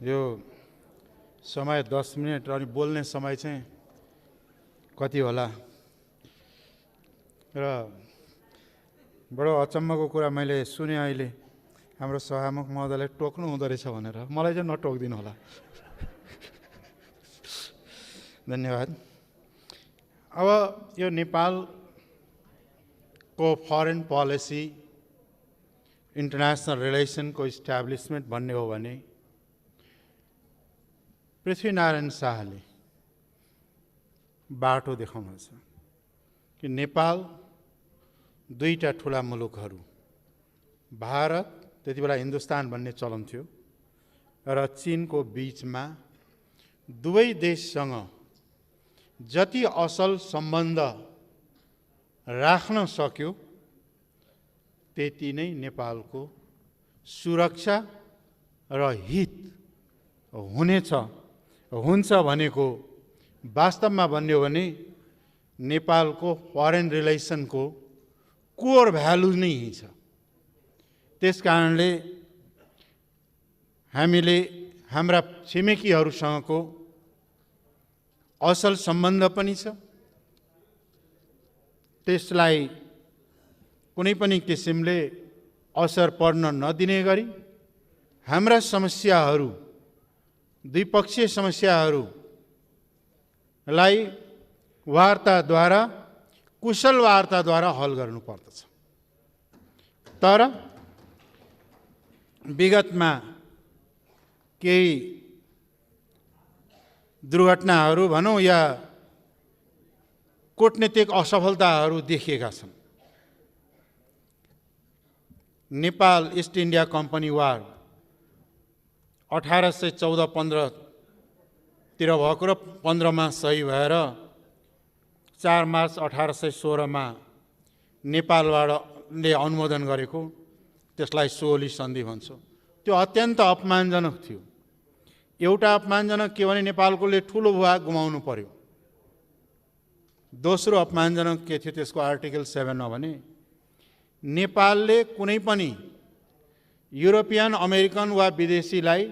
यो समय 10 मिनट अनि बोल्ने समय चाहिँ कति होला र बडो अचम्मको कुरा मैले सुने अहिले हाम्रो सभामुख महोदयले टोक्नु हुँदो रहेछ भनेर मलाई चाहिँ नटोक्दिनु होला। धन्यवाद। अब यो नेपालको फरेन पोलिसी इन्टरनेसनल रिलेसनको इस्टाब्लिसमेन्ट भन्ने हो भने पृथ्वीनारायण शाहले बाटो देखाउनुहुन्छ कि नेपाल दुईटा ठुला मुलुकहरू भारत त्यति बेला हिन्दुस्तान भन्ने चलन थियो र चीनको बीचमा दुवै देशसँग जति असल सम्बन्ध राख्न सक्यो त्यति नै नेपालको सुरक्षा र हित हुन्छ भनेको वास्तवमा भन्यो भने नेपालको फरेन रिलेसनको कोर भ्यालु नै छ। त्यसकारणले हामीले हाम्रा छिमेकीहरूसँगको असल सम्बन्ध पनि छ, त्यसलाई कुनै पनि किसिमले असर पर्न नदिने गरी हाम्रा समस्याहरू द्विपक्षीय समस्याहरूलाई वार्ताद्वारा कुशल वार्ताद्वारा हल गर्नुपर्दछ। तर विगतमा केही दुर्घटनाहरू भनौँ या कूटनीतिक असफलताहरू देखिएका छन्। नेपाल इस्ट इन्डिया कम्पनी वार 1814-15 तिर भएको र 15मा सही भएर 4 मार्च 1816मा नेपालले अनुमोदन गरेको, त्यसलाई सुगौली सन्धि भन्छ। त्यो अत्यन्त अपमानजनक थियो। एउटा अपमानजनक के भने नेपालकोले ठुलो भूभाग गुमाउनु पर्यो। दोस्रो अपमानजनक के थियो त्यसको आर्टिकल 7 मा भने नेपालले कुनै पनि युरोपियन अमेरिकन वा विदेशीलाई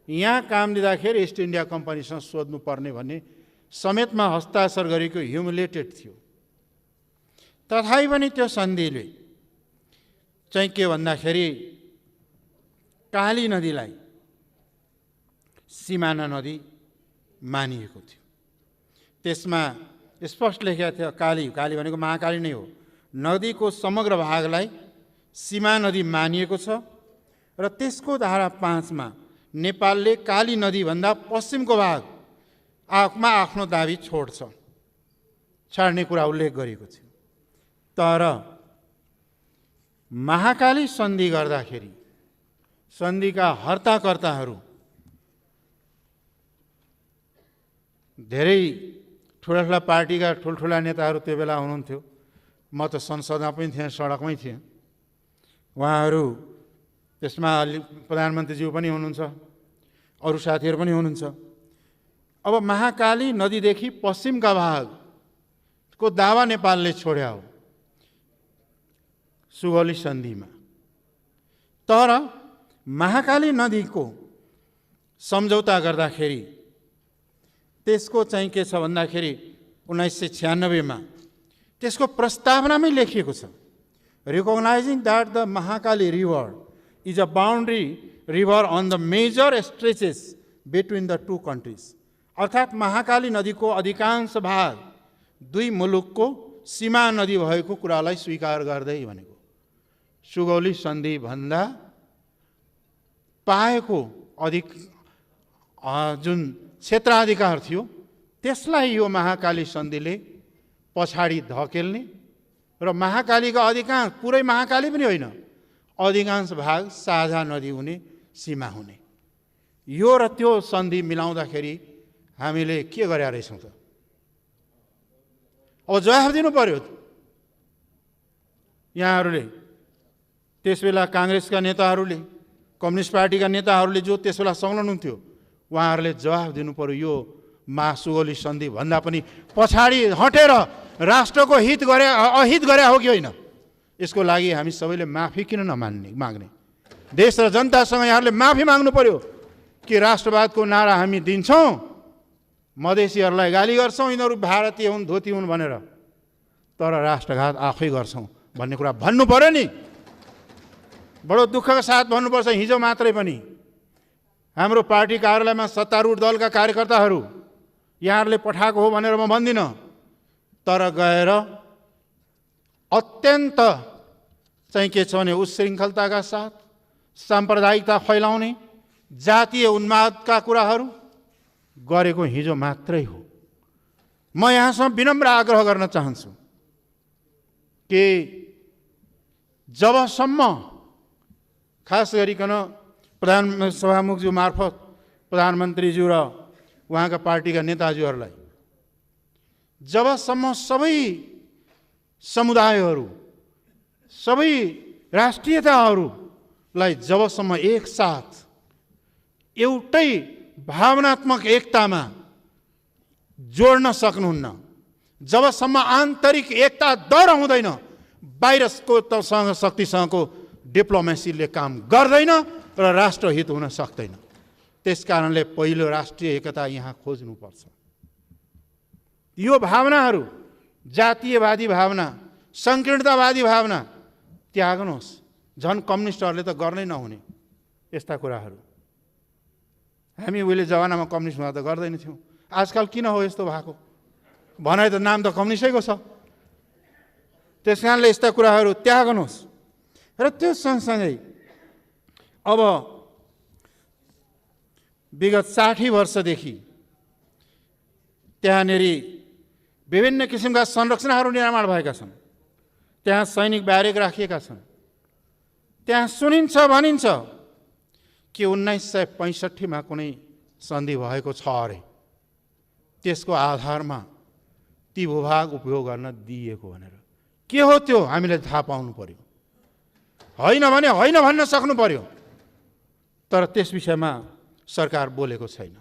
यहाँ काम दिँदाखेरि इस्ट इन्डिया कम्पनीसँग सोध्नु पर्ने भन्ने समेतमा हस्ताक्षर गरेको ह्युमिलेटेड थियो। तथापि पनि त्यो सन्धिले चाहिँ के भन्दाखेरि काली नदीलाई सिमाना नदी मानिएको थियो। त्यसमा स्पष्ट लेखेको थियो काली भनेको महाकाली नै हो। नदीको समग्र भागलाई सीमा नदी मानिएको छ र त्यसको धारा 5 मा नेपालले काली नदीभन्दा पश्चिमको भागमा आफ्नो दाबी छाड्ने कुरा उल्लेख गरिएको थियो। तर महाकाली सन्धि गर्दाखेरि सन्धिका हर्ताकर्ताहरू धेरै ठुला पार्टीका ठुल्ठुला नेताहरू त्यो बेला हुनुहुन्थ्यो। म त संसदमा पनि थिएँ, सडकमै थिएँ। उहाँहरू त्यसमा प्रधानमन्त्रीज्यू पनि हुनुहुन्छ, अरू साथीहरू पनि हुनुहुन्छ। अब महाकाली नदीदेखि पश्चिमका भागको दावा नेपालले छोड्या हो सुगौली सन्धिमा। तर महाकाली नदीको सम्झौता गर्दाखेरि त्यसको चाहिँ के छ भन्दाखेरि 1996 मा त्यसको प्रस्तावनामै लेखिएको छ, recognising that the Mahakali river is a boundary river on the major stretches between the two countries. अर्थात् महाकाली नदीको अधिकांश भाग दुई मुलुकको सीमा नदी भएको कुरालाई स्वीकार गर्दै भनेको सुगौली सन्धि भन्दा पाएको जुन क्षेत्राधिकार थियो त्यसलाई यो महाकाली सन्धिले पछाडि धकेल्ने र महाकालीका अधिकांश, पुरै महाकाली पनि होइन, अधिकांश भाग साझा नदी हुने, सीमा हुने। यो र त्यो सन्धि मिलाउँदाखेरि हामीले के गरेका रहेछौँ त? अब जवाफ दिनु पर्यो। यहाँहरूले त्यसबेला काङ्ग्रेसका नेताहरूले, कम्युनिस्ट पार्टीका नेताहरूले जो त्यसबेला संलग्न हुन्थ्यो, उहाँहरूले जवाफ दिनु पर्यो। यो सुगौली सन्धि भन्दा पनि पछाडि हटेर राष्ट्रको अहित गरे हो कि होइन? यसको लागि हामी सबैले माफी किन नमाग्ने? देश र जनतासँग यहाँहरूले माफी माग्नु पर्यो। कि राष्ट्रवादको नारा हामी दिन्छौँ, मधेसीहरूलाई गाली गर्छौँ, यिनीहरू भारतीय हुन्, धोती हुन् भनेर, तर राष्ट्रघात आफै गर्छौँ भन्ने कुरा भन्नु पर्यो नि। बडो दुःखका साथ भन्नुपर्छ। हिजो मात्रै पनि हाम्रो पार्टी कार्यालयमा सत्तारूढ दलका कार्यकर्ताहरू यहाँहरूले पठाएको हो भनेर म भन्दिनँ, तर गएर अत्यन्त चाहिँ के छ भने उच्छृङ्खलताका साथ साम्प्रदायिकता फैलाउने, जातीय उन्मादका कुराहरू गरेको हिजो मात्रै हो। म यहाँसँग विनम्र आग्रह गर्न चाहन्छु कि जबसम्म खास गरिकन प्रधान सभामुखज्यू मार्फत प्रधानमन्त्रीज्यू र उहाँका पार्टीका नेताज्यूहरूलाई जबसम्म सबै समुदायहरू, सबै राष्ट्रियताहरूलाई जबसम्म एकसाथ एउटै भावनात्मक एकतामा जोड्न सक्नुहुन्न, जबसम्म आन्तरिक एकता दर हुँदैन, बाहिरको शक्तिसँगको डिप्लोमेसीले काम गर्दैन र राष्ट्रहित हुन सक्दैन। त्यसकारणले पहिलो राष्ट्रिय एकता यहाँ खोज्नुपर्छ। यो भावनाहरू, जातीयवादी भावना, सङ्कीर्णतावादी भावना त्याग्नुहोस्। झन् कम्युनिस्टहरूले त गर्नै नहुने यस्ता कुराहरू। हामी उहिले जमानामा कम्युनिस्टमा त गर्दैन थियौँ। आजकल किन हो यस्तो भएको? भनाइ त नाम त कम्युनिस्टैको छ। त्यस कारणले यस्ता कुराहरू त्याग्नुहोस्। र त्यो सँगसँगै अब विगत 60 वर्षदेखि त्यहाँनिर विभिन्न किसिमका संरचनाहरू निर्माण भएका छन्। त्यहाँ सैनिक ब्यारेक राखिएका छन्। त्यहाँ सुनिन्छ, भनिन्छ कि 1965 कुनै सन्धि भएको छ अरे, त्यसको आधारमा ती भूभाग उपयोग गर्न दिइएको भनेर। के हो त्यो हामीले थाहा पाउनु पर्यो। होइन भने होइन भन्न सक्नु पर्यो। तर त्यस विषयमा सरकार बोलेको छैन।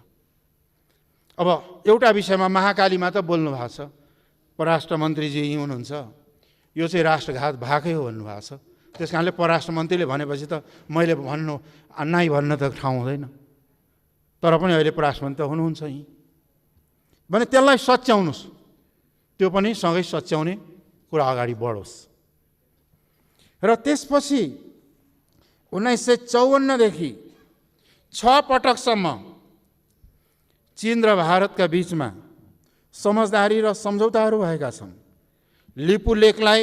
अब एउटा विषयमा महाकालीमा त बोल्नु भएको छ, परराष्ट्र मन्त्रीजी यहीँ हुनुहुन्छ, यो चाहिँ राष्ट्रघात भएकै हो भन्नुभएको छ। त्यस कारणले परराष्ट्र मन्त्रीले भनेपछि त मैले भन्नु नाइ भन्न त ठाउँ हुँदैन। तर पनि अहिले परराष्ट्र मन्त्री त हुनुहुन्छ यहीँ भने त्यसलाई सच्याउनुहोस्। त्यो पनि सँगै सच्याउने कुरा अगाडि बढोस्। र त्यसपछि 1954 देखि 6 पटकसम्म चीन र भारतका बीचमा समझदारी र सम्झौताहरू भएका छन्। लिपु लेकलाई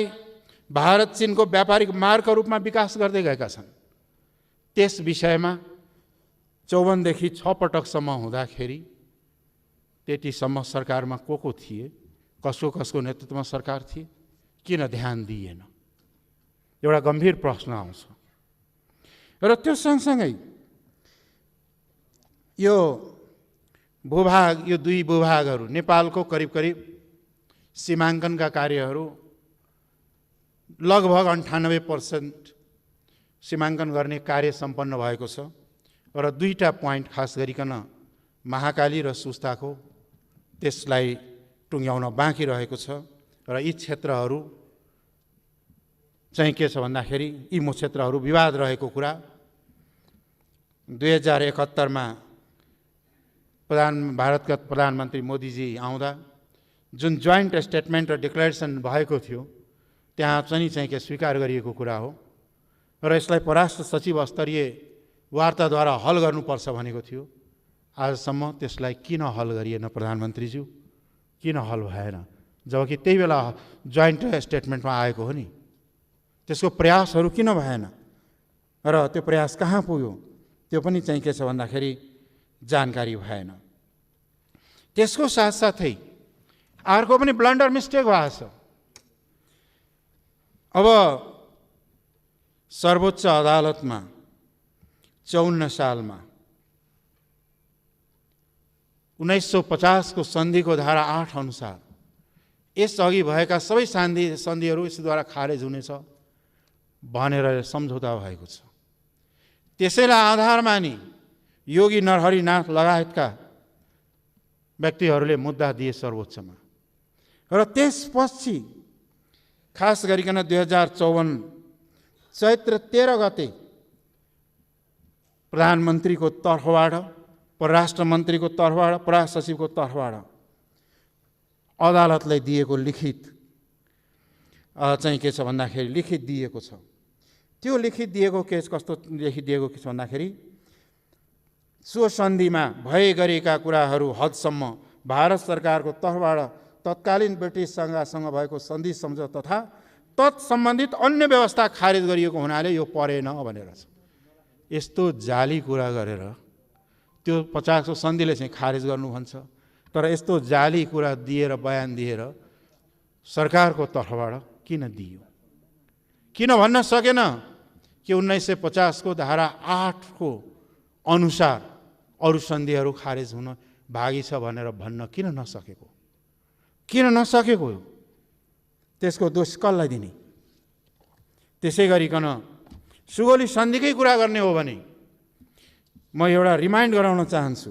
भारत चीनको व्यापारिक मार्गको रूपमा विकास गर्दै गएका छन्। त्यस विषयमा 54 देखि 6 पटकसम्म हुँदाखेरि त्यतिसम्म सरकारमा को थिए, कसको नेतृत्वमा सरकार थिए, किन ध्यान दिइएन? एउटा गम्भीर प्रश्न आउँछ। र त्यो सँगसँगै यो भूभाग, यो दुई भूभागहरू नेपालको करिब करिब सीमाङ्कनका कार्यहरू लगभग 98% सीमाङ्कन गर्ने कार्य सम्पन्न भएको छ। र दुईटा पोइन्ट खास गरिकन महाकाली र सुस्ताको त्यसलाई टुङ्ग्याउन बाँकी रहेको छ। र यी क्षेत्रहरू चाहिँ के छ भन्दाखेरि यी क्षेत्रहरू विवाद रहेको कुरा 2071 मा भारतका प्रधानमन्त्री मोदीजी आउँदा जुन जोइन्ट स्टेटमेन्ट र डिक्लेरेसन भएको थियो त्यहाँ चाहिँ के स्वीकार गरिएको कुरा हो। र यसलाई परराष्ट्र सचिव स्तरीय वार्ताद्वारा हल गर्नुपर्छ भनेको थियो। आजसम्म त्यसलाई किन हल गरिएन प्रधानमन्त्रीज्यू? किन हल भएन? जबकि त्यही बेला जोइन्ट स्टेटमेन्टमा आएको हो नि। त्यसको प्रयासहरू किन भएन र त्यो प्रयास कहाँ पुग्यो त्यो पनि चाहिँ के छ भन्दाखेरि जानकारी भएन। त्यसको साथसाथै अर्को पनि ब्लन्डर मिस्टेक भएको छ। अब सर्वोच्च अदालतमा 54 सालमा 1950 को सन्धिको धारा 8 अनुसार यसअघि भएका सबै सन्धिहरू यसद्वारा खारेज हुनेछ भनेर सम्झौता भएको छ। त्यसैलाई आधारमा नि योगी नरहरिनाथ लगायतका व्यक्तिहरूले मुद्दा दिए सर्वोच्चमा। र त्यसपछि खास गरिकन 2054 चैत्र 13 गते प्रधानमन्त्रीको तर्फबाट परराष्ट्र मन्त्रीको तर्फबाट, परराष्ट्र सचिवको तर्फबाट अदालतलाई दिएको लिखित चाहिँ के छ भन्दाखेरि लिखित दिएको छ। त्यो लिखित दिएको केस कस्तो लिखित दिएको के छ भन्दाखेरि सो सन्धिमा भए गरेका कुराहरू हदसम्म भारत सरकारको तर्फबाट तत्कालीन ब्रिटिस संघसँग भएको सन्धि सम्झौता तथा तत्सम्बन्धित अन्य व्यवस्था खारेज गरिएको हुनाले यो परेन भनेर छ। यस्तो जाली कुरा गरेर त्यो 50 सन्धिले चाहिँ खारेज गर्नु भन्छ। तर यस्तो जाली कुरा दिएर बयान दिएर सरकारको तर्फबाट किन दियो? किन भन्न सकेन कि 1950 को धारा 8 को अनुसार अरू सन्धिहरू खारेज हुन भागी छ भनेर भन्न किन नसकेको? किन नसकेको? त्यसको दोष कसलाई दिने? त्यसै गरिकन सुगौली सन्धिकै कुरा गर्ने हो भने म एउटा रिमाइन्ड गराउन चाहन्छु।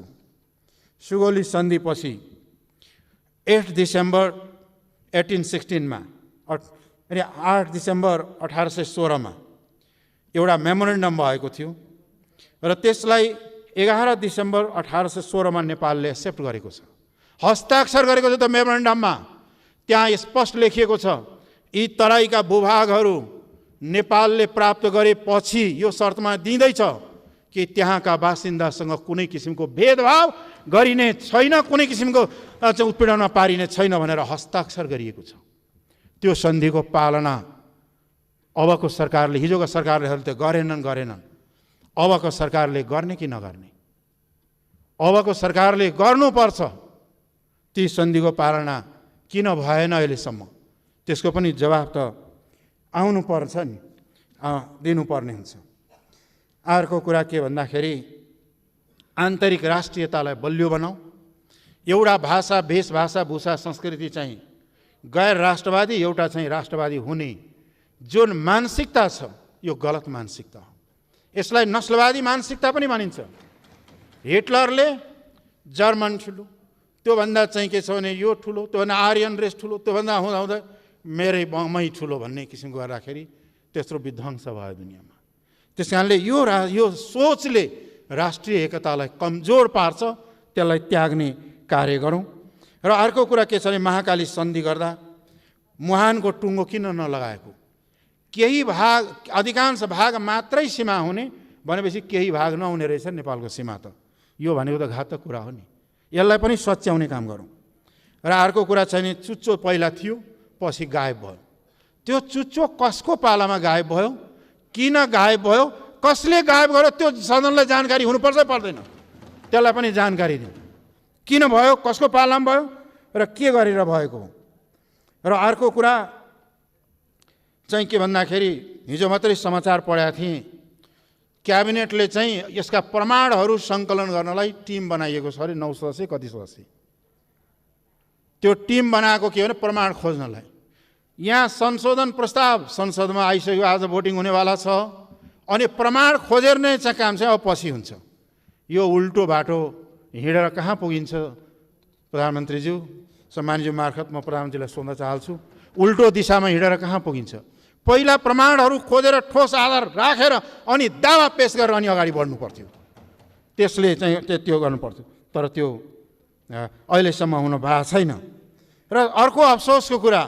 सुगौली सन्धिपछि 8 डिसेम्बर 1816 मा अनि 8 डिसेम्बर 1816 मा एउटा मेमोरेन्डम भएको थियो र त्यसलाई 11 डिसेम्बर 1816 मा नेपालले एक्सेप्ट गरेको छ, हस्ताक्षर गरेको छ। त्यो मेमोरेन्डममा त्यहाँ स्पष्ट लेखिएको छ यी तराईका भूभागहरू नेपालले प्राप्त गरेपछि यो शर्तमा दिँदैछ कि त्यहाँका बासिन्दासँग कुनै किसिमको भेदभाव गरिने छैन, कुनै किसिमको उत्पीडनमा पारिने छैन भनेर हस्ताक्षर गरिएको छ। त्यो सन्धिको पालना अबको सरकारले, हिजोको सरकारले त गरेनन्। अबको सरकारले गर्ने कि नगर्ने? अबको सरकारले गर्नुपर्छ। ती सन्धिको पालना किन भएन अहिलेसम्म? त्यसको पनि जवाब त आउनु पर्छ नि, दिनुपर्ने हुन्छ। अर्को कुरा के भन्दाखेरि आन्तरिक राष्ट्रियतालाई बलियो बनाऊ। एउटा भाषा, भेषभाषा, भूषा, संस्कृति चाहिँ गैर राष्ट्रवादी, एउटा चाहिँ राष्ट्रवादी हुने जुन मानसिकता छ यो गलत मानसिकता हो। यसलाई नस्लवादी मानसिकता पनि मानिन्छ। हिटलरले जर्मन ठुलो, त्योभन्दा चाहिँ के छ भने यो ठुलो, त्योभन्दा आर्यन रेस ठुलो, त्योभन्दा हुँदा मेरै मै ठुलो भन्ने किसिमको गर्दाखेरि त्यत्रो विध्वंस भयो दुनियाँमा। त्यस कारणले यो सोचले राष्ट्रिय एकतालाई कमजोर पार्छ, त्यसलाई त्याग्ने कार्य गरौँ। र अर्को कुरा के छ भने महाकाली सन्धि गर्दा मुहानको टुङ्गो किन नलगाएको? केही भाग, अधिकांश भाग मात्रै सीमा हुने भनेपछि केही भाग नहुने रहेछ नेपालको सीमा त। यो भनेको त घातक कुरा हो नि। यसलाई पनि सच्याउने काम गरौँ। र अर्को कुरा चाहिँ नि चुच्चो पहिला थियो पछि गायब भयो। त्यो चुच्चो कसको पालामा गायब भयो, किन गायब भयो, कसले गायब गर्यो, त्यो सदनलाई जानकारी हुनुपर्छ पर्दैन? त्यसलाई पनि जानकारी दिउँ। किन भयो, कसको पालामा भयो र के गरेर भएको हो। र अर्को कुरा चाहिँ के भन्दाखेरि हिजो मात्रै समाचार पढेको थिएँ, क्याबिनेटले चाहिँ यसका प्रमाणहरू सङ्कलन गर्नलाई टिम बनाइएको छ अरे, 9 सदस्य कति सदस्य। त्यो टिम बनाएको के भने प्रमाण खोज्नलाई। यहाँ संशोधन प्रस्ताव संसदमा आइसक्यो, आज भोटिङ हुनेवाला छ। अनि प्रमाण खोजेर नै चाहिँ काम चाहिँ अब पछि हुन्छ। यो उल्टो बाटो हिँडेर कहाँ पुगिन्छ? प्रधानमन्त्रीज्यू, सम्मानज्यू मार्फत म प्रधानमन्त्रीलाई सोध्न चाहन्छु, उल्टो दिशामा हिँडेर कहाँ पुगिन्छ? पहिला प्रमाणहरू खोजेर ठोस आधार राखेर अनि दावा पेश गरेर अनि अगाडि बढ्नु पर्थ्यो। त्यसले चाहिँ त्यो गर्नुपर्थ्यो। तर त्यो अहिलेसम्म हुन भएको छैन। र अर्को अफसोसको कुरा,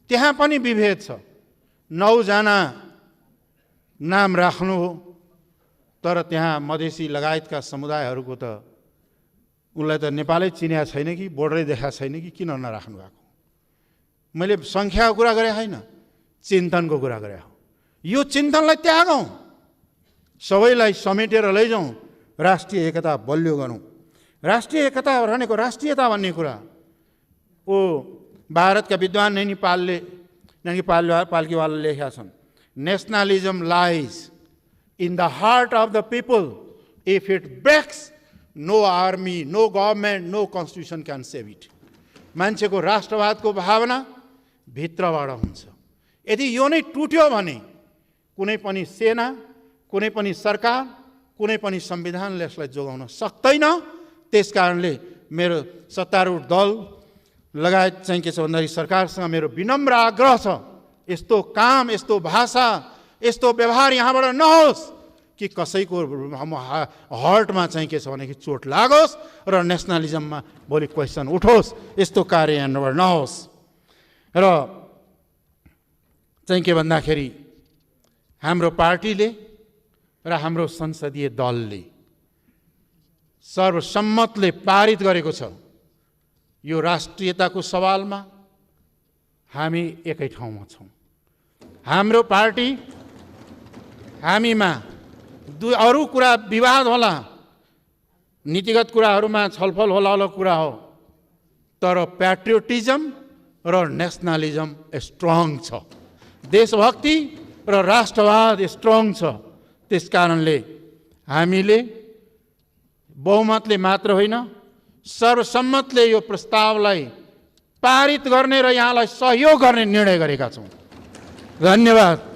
त्यहाँ पनि विभेद छ। 9 जना नाम राख्नु हो, तर त्यहाँ मधेसी लगायतका समुदायहरूको त उनलाई त नेपालै चिन्या छैन कि बोर्डरै देखा छैन कि किन नराख्नु भएको? मैले सङ्ख्याको कुरा गरेँ होइन, चिन्तनको कुरा गरे हो। यो चिन्तनलाई त्यागौँ, सबैलाई समेटेर लैजाउँ, राष्ट्रिय एकता बलियो गरौँ। राष्ट्रिय एकता भनेको राष्ट्रियता भन्ने कुरा ओ भारतका विद्वान नैनी पाल्कीवालले लेखेका छन्, nationalism lies in the heart of the people if it breaks no army, no government, no constitution can save it. मान्छेको राष्ट्रवादको भावना भित्रबाट हुन्छ। यदि यो नै टुट्यो भने कुनै पनि सेना, कुनै पनि सरकार, कुनै पनि संविधानले यसलाई जोगाउन सक्दैन। त्यसकारणले मेरो सत्तारूढ दल लगायत चाहिँ के छ भन्दाखेरि सरकारसँग मेरो विनम्र आग्रह छ, यस्तो काम, यस्तो भाषा, यस्तो व्यवहार यहाँबाट नहोस् कि कि कसैको हर्टमा चाहिँ के छ भने कि चोट लागोस् र नेसनलिजममा भोलि क्वेसन उठोस्, यस्तो कार्यान्वयन नहोस्। र चाहिँ के भन्दाखेरि हाम्रो पार्टीले र हाम्रो संसदीय दलले सर्वसम्मतले पारित गरेको छ, यो राष्ट्रियताको सवालमा हामी एकै ठाउँमा छौँ। हाम्रो पार्टी हामीमा अरू कुरा विवाद होला, नीतिगत कुराहरूमा छलफल होला कुरा हो, तर प्याट्रियोटिजम र नेसनलिजम स्ट्रङ छ, देशभक्ति र राष्ट्रवाद स्ट्रङ छ। त्यसकारणले हामीले बहुमतले मात्र होइन सर्वसम्मतले यो प्रस्तावलाई पारित गर्ने र यहाँलाई सहयोग गर्ने निर्णय गरेका छौँ। धन्यवाद।